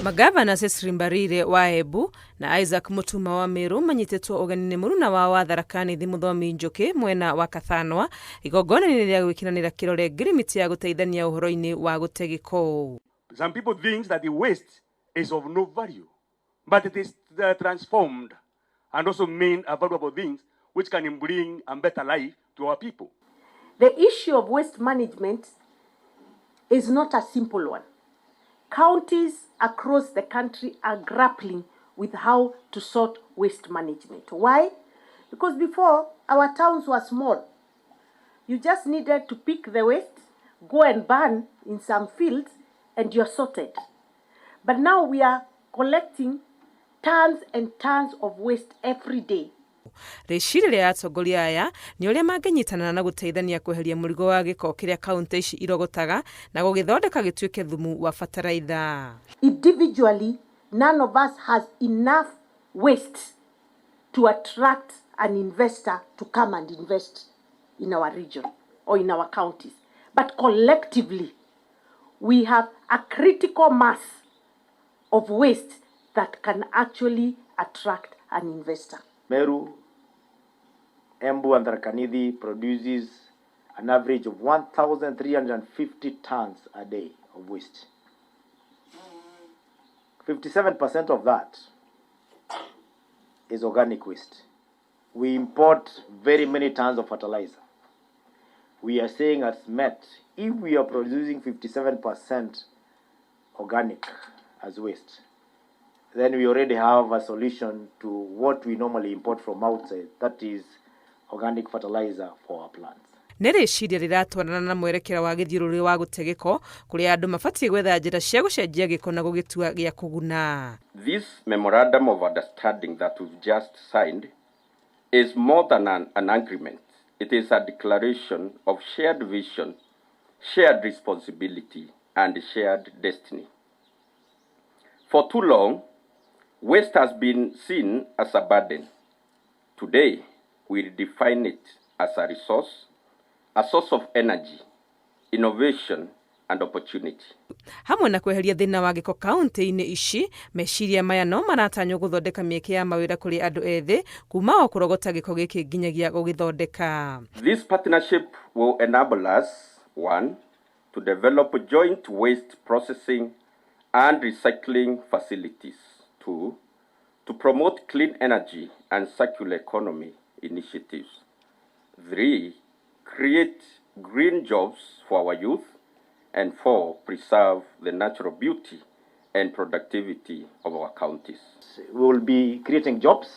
Magavana Cecily Mbarire wa Embu na Isaac Mutuma wa Meru manyitĩtwo ũgeni nĩ mũruna wao wa Tharaka Nithi Mũthomi Njũkĩ mwena wa Kathanwa igongona-inĩ rĩa gwĩkĩranĩra kĩrore ngirimiti ya gũteithania ũhoro-inĩ wa gũte gĩko. Some people think that the waste is of no value, but it is transformed and also made a valuable things which can bring a better life to our people. The issue of waste management is not a simple one. Counties across the country are grappling with how to sort waste management. Why? Because before, our towns were small. You just needed to pick the waste, go and burn in some fields, and you're sorted. But now we are collecting tons and tons of waste every day. Rĩciria rĩa atongoria aya nĩ ũrĩa mangĩnyitanĩra na gũteithania kweheria mũrigo wa gĩko kĩrĩa kaunti ici irogotaga na gũgĩthondeka gĩtuĩke thumu wa bataraitha. Individually, none of us has enough waste to attract an investor to come and invest in our region or in our counties. But collectively, we have a critical mass of waste that can actually attract an investor. Meru, Embu and Tharaka Nithi produces an average of 1,350 tons a day of waste. 57% of that is organic waste. We import very many tons of fertilizer. We are saying at SMET, if we are producing 57% organic as waste, then we already have a solution to what we normally import from outside, that is organic fertilizer for our plants. Nĩ rĩciria rĩratwarana na mwerekera wa gĩthiũrũrĩ wa gũte gĩko kũrĩa andũ mabatiĩ gwetha njĩra cia gũcenjia gĩko na gũgĩtua gĩa kũguna. This memorandum of understanding that we've just signed is more than an agreement. It is a declaration of shared vision, shared responsibility, and shared destiny. For too long, waste has been seen as a burden. Today, we redefine it as a resource, a source of energy, innovation, and opportunity. Hamwe na kweheria thĩna wa gĩko kaunti-inĩ ici, meciria maya no maratanywo gũthondeka mĩeke ya mawĩra kũrĩ andũ ethĩ kuma o kũrogota gĩko gĩkĩ nginyagia gũgĩthondeka. This partnership will enable us, one, to develop joint waste processing and recycling facilities. Two, to promote clean energy and circular economy initiatives. Three, create green jobs for our youth. And four, preserve the natural beauty and productivity of our counties. We will be creating jobs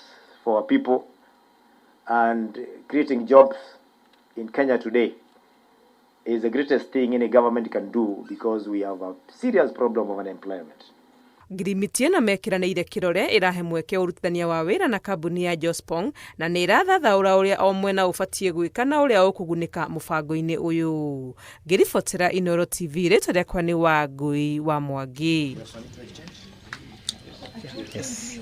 for our people, and creating jobs in Kenya today is the greatest thing any government can do because we have a serious problem of unemployment. Ngirimiti ĩno mekĩranĩire kĩrore ĩrahe mweke ũrutithania wa wĩra na kambuni ya Jospong na nĩ ĩrathathaũra ũrĩa o mwena ũbatiĩ gwĩka na ũrĩa ũkũgunĩka mũbango-inĩ ũyũ. Ngĩribotera Inooro TV, rĩtwa rĩakwa nĩ Wangui wa Mwangi. Yes.